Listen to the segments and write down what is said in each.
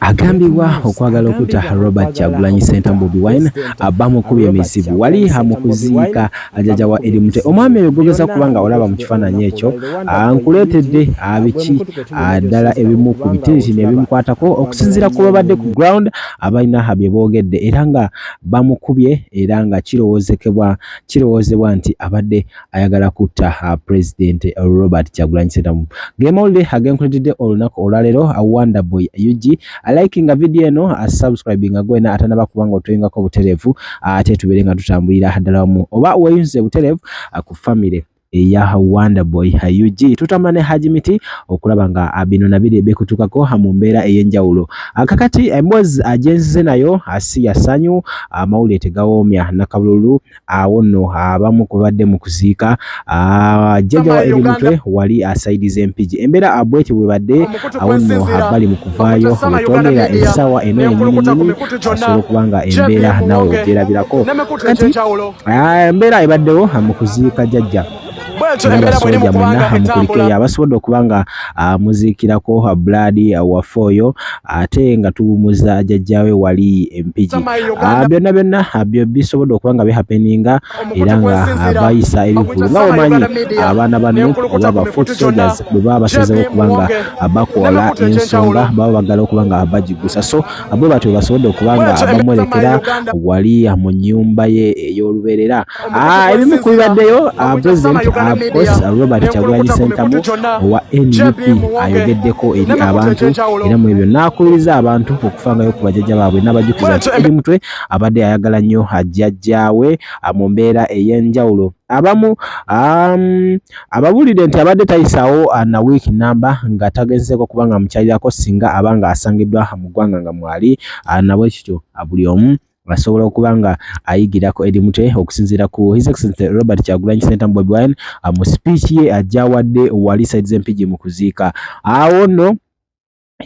Agambibwa okwagala okutta Robert Kyagulanyi Ssentamu Bobi Wine bamukubye emizibu wali mu kuziika jjajja wa Eddie Mutwe. Omwami oyo gw'ogeza kuba nga olaba mu kifaananyi ekyo nkuleetedde biki ddala ebimu ku bitiritini ebimukwatako okusinziira ku babadde ku ground abalina bye boogedde era nga bamukubye era nga kirowoozekebwa kirowoozebwa nti abadde ayagala kutta Pulezidenti Robert Kyagulanyi Ssentamu. Ge mawulire agenkuletedde olunaku olwaleero. Wonder Boy UG, likinga vidiyo eno, subscribinga gwena atanaba kuba nga otuyingako butereevu, ate tubeere nga tutambulira ddala wamu oba weeyunze butereevu ku famire eya Wonder Boy UG. Tutambula ne Haji Miti okulaba nga bino na biri bikutukako mu mbeera ey'enjawulo. Kakati emboozi gyenzize nayo si ya ssanyu, amawulire tegawoomya nakabululu. Awo nno abamu ku babadde mu kuziika jjajja wa Eddie Mutwe wali asaidiza Empigi. Embeera bwetyo bwebadde. Awo nno bali mu kuvaayo wetwogerera essaawa eno yennyini nnyini, osobola okuba nga embeera naawe ogyerabirako. Kati embeera ebaddewo mu kuziika jjajja n'abasooja mwenna mukulikeeyo abasobodde okuba nga muziikirako Blood waffe oyo, ate nga tuwumuza jjajjaawe wali Empigi. Byonna byonna byo bisobodde okuba nga bihapeninga era nga bayisa ebivvulu nga omanyi abaana bano oba ba foot soldiers bwe baba basazeewo okuba nga bakola ensonga baba bagala okuba nga bagigusa, so bwe batyo basobodde okuba nga bamwerekera wali mu nnyumba ye ey'olubeerera. Ebimu ku bibaddeyo, President of course Robert Kyagulanyi Ssentamu owa NUP ayogeddeko eri abantu, era mu ebyo n'akubiriza abantu okufangayo ku bajjajja baabwe, n'abajjukiza nti Eddie Mutwe abadde ayagala nnyo jjajjaawe mu mbeera ey'enjawulo. Abamu ababuulidde nti abadde tayisaawo na wiiki namba nga tagenzeeko kubanga amukyalirako singa aba nga asangiddwa mu ggwanga nga mwali, nabwe kityo buli omu asobola okuba nga ayigirako Eddie Mutwe okusinziira ku His Excellency Robert Kyagulanyi Ssentamu Bobi Wine mu speech ye ajawadde wali side z'Empigi mu kuziika. Awo nno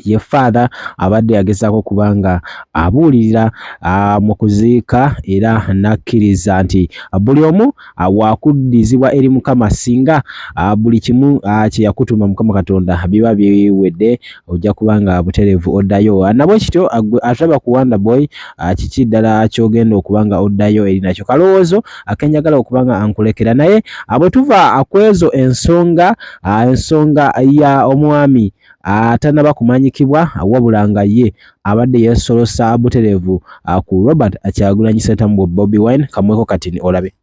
ye father abadde agezaako okuba nga abuulirira mu kuziika, era n'akkiriza nti buli omu wakuddizibwa eri Mukama singa buli kimu kye yakutuma Mukama Katonda biba biwedde, ojja kuba nga butereevu oddayo. Nabwe kityo atulaba ku Wonder Boy, kiki ddala ky'ogenda okuba nga oddayo eri nakyo? Kalowoozo akenjagala okuba nga nkulekera. Naye bwe tuva ku ezo ensonga, ensonga ya omwami atanaba kumanyikibwa wabula nga ye abadde yeesolosa butereevu ku Robert Kyagulanyi Ssentamu Bobi Wine, kamweko katini olabe.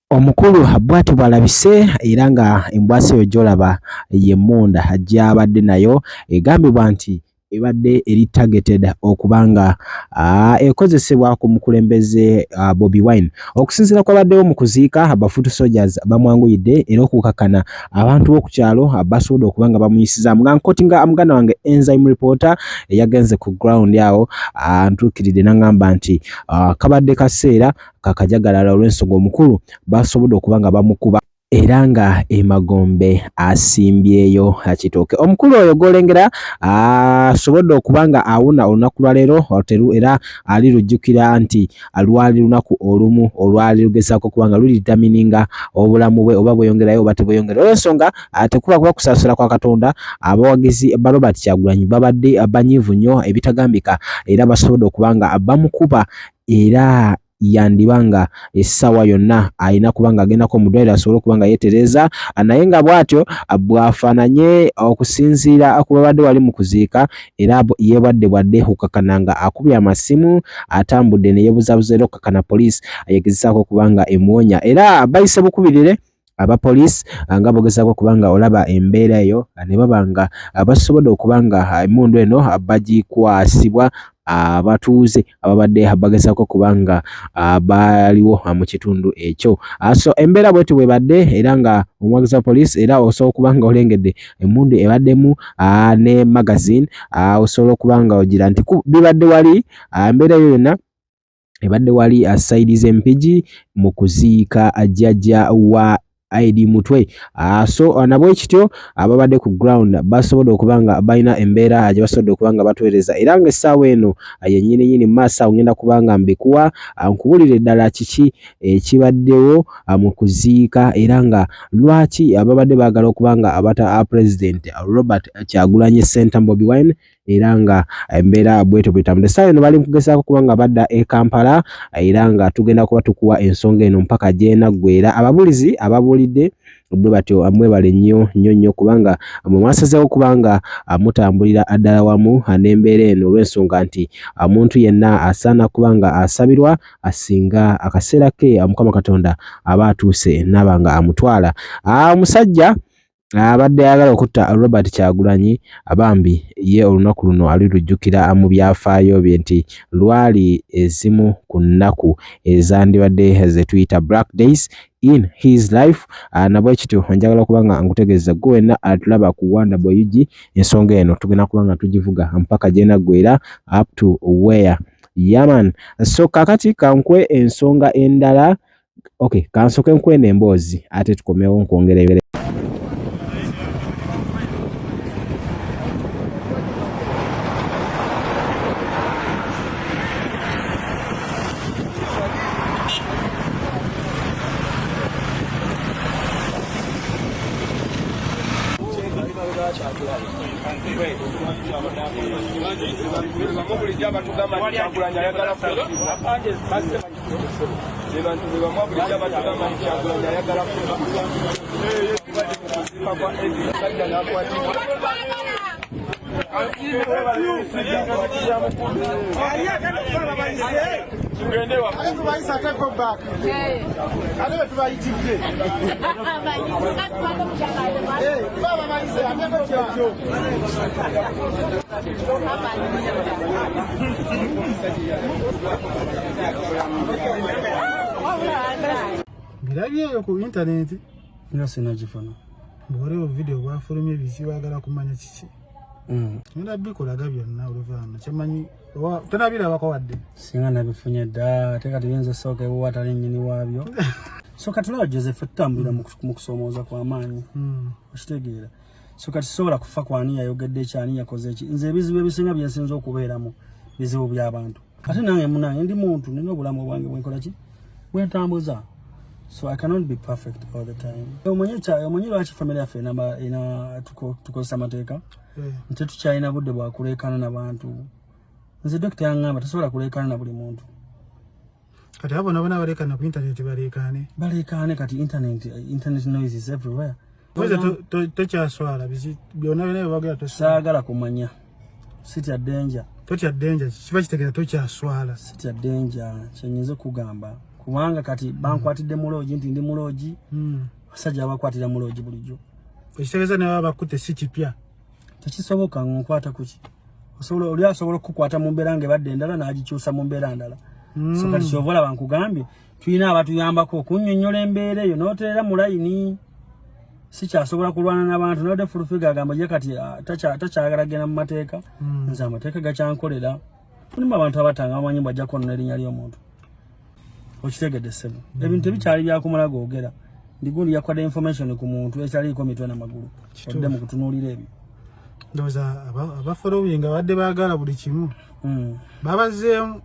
Omukulu bw'atyo bw'alabise, era nga embwasi eyo gy'olaba y'emmunda gy'abadde nayo egambibwa nti ebadde eri targeted okuba nga ekozesebwa ku mukulembeze Bobi Wine. Okusinziira kw'abaddewo mu kuziika, ba foot soldiers bamwanguyidde era okukakkana abantu b'oku kyalo basobodde okuba nga bamuyisizaamu. Nga nkotinga muganda wange Enzyme Reporter eyagenze ku ground awo, ntuukiridde n'aŋŋamba nti kabadde kaseera kakajagalala olw'ensonga omukulu basobodde okuba nga bamukuba era nga emagombe asimbyeyo kitooke. Omukulu oyo gw'olengera asobodde okuba nga awona olunaku lwa leero teru, era alirujjukira nti lwali lunaku olumu olwali lugezaako okuba nga lulidamininga obulamu bwe oba bweyongerayo oba tebweyongera, olw'ensonga tekuba kuba kusaasira kwa Katonda. Abawagizi ba Robert Kyagulanyi babadde banyiivu nnyo ebitagambika, era basobodde okuba nga bamukuba, era yandiba nga essaawa yonna alina kuba nga agendako mu ddwaliro asobole okuba nga yeetereeza. Naye nga bw'atyo bw'afaananye okusinziira ku babadde wali mu kuziika, era yeebwadde bwadde okukakkana nga akubye amasimu, atambudde ne yeebuzaabuza, era okukakkana poliisi yegezesaako okuba nga emuwonya, era bayise bukubirire aba poliisi nga bogezaako okuba nga olaba embeera eyo ne baba nga basobodde okuba nga emmundu eno bagikwasibwa abatuuze ababadde bagezaako okuba nga baaliwo mu kitundu ekyo. So embeera bwetyo bwebadde, era nga omuwagizi wa poliisi era osobola okuba nga olengedde emmundu ebaddemu ne magazine, osobola okuba nga ogira nti bibadde wali. Embeera eyo yonna ebadde wali sayidi z'Empigi mu kuziika jjajja wa Eddie Mutwe. So nabwe kityo ababadde ku ground basobodde okuba nga balina embeera gye basobodde okuba nga batuweereza, era ng'essaawa eno yennyini nnyini mu maaso awo ngenda kuba nga mbikuwa, nkubulire ddala kiki ekibaddewo mu kuziika era nga lwaki ababadde baagala okuba nga abata President Robert Kyagulanyi Ssentamu Bobi Wine, era nga embeera bwetyo bwetambudde. Essaawa eno bali mu kugezaako kuba nga badda e Kampala, era nga tugenda kuba tukuwa ensonga eno mpaka gy'enaggweera. Ababuulizi ababuulidde bwe batyo mwebale nnyo nnyo nnyo kubanga mwe mwasazeewo kuba nga mutambulira ddala wamu n'embeera eno, olw'ensonga nti omuntu yenna asaana kuba nga asabirwa singa akaseera ke Mukama Katonda aba atuuse n'aba nga amutwala. Omusajja abadde ayagala okutta Robert Kyagulanyi abambi ye olunaku luno alirujjukira mu byafaayo bye nti lwali ezimu ku nnaku ezandibadde ze tuyita black days in his life. Nabwe kityo njagala okuba nga nkutegeeza gwe wenna atulaba ku Wonder Boy UG, ensonga eno tugenda kuba nga tugivuga mpaka gy'enaggweera up to where yaman. So kakati kankwe ensonga endala. Okay, kansooke nkweno emboozi ate tukomewo nkwongere. Birabye eyo ku intaneti nga sinagifuna. Bwolaba video bwafulumye biki, baagala kumanya kiki. Ngenda bikolaga byonna oluvaana kyemanyi tonabirabako wadde. Singa nabifunye dda, ate kati biyinza osooka ewuwa atali nnyini waabyo. So kati olaba Joseph, tutambulira mu kusoomooza kw'amaanyi, okitegeera? So kati sobola kufa kwani yayogedde ki, ani yakoze ki. Nze ebizibu ebisinga byensinza okubeeramu bizibu by'abantu, ate nange munange ndi muntu, nina obulamu bwange bwenkola ki, bwentambuza. So I cannot be perfect all the time. Omanyi lwaki family yaffe ena tukozesa amateeka? Nti tukyalina budde bwakuleekana n'abantu. Nze dokita yaŋŋamba tosobola kuleekana na buli muntu. Kati abo bona baleekana ku intaneti, baleekaane. Baleekaane. Kati internet noise is everywhere. Oza tokyaswala biki byonna byonna byebagera toswala? Saagala kumanya, sitya danger. Totya danger, kiba kitegeeza tokyaswala. Sitya danger, kyenyinza okugamba, kubanga kati bankwatidde mu lodge nti ndi mu lodge. Abasajja bakwatira mu lodge bulijjo. Ekitegeeza naye baba bakutte si kipya. Tekisoboka nkwata kuki. Osobola oli asobola okukukwata mu mbeera ng'ebadde endala n'agikyusa mu mbeera ndala. So kati kyova olaba nkugambye tulina abatuyambako okunnyonnyola embeera eyo n'oteera mu layini. Sikyasobola kulwana n'abantu. Nabadde Full Figure agamba ye kati takyagala genda mu mateeka. Nze amateeka gakyankolera. Mulimu abantu abatanga bamanyi bwajja kwonona erinnya ly'omuntu, okitegedde ssebo? Ebintu tebikyali byakumala googera. Ndigundi yakwadde information ku muntu ekitaliiko mitwe n'amagulu, odde mu kutunuulira ebyo. Ndowooza abafollowinga badde baagala buli kimu, babazzeemu.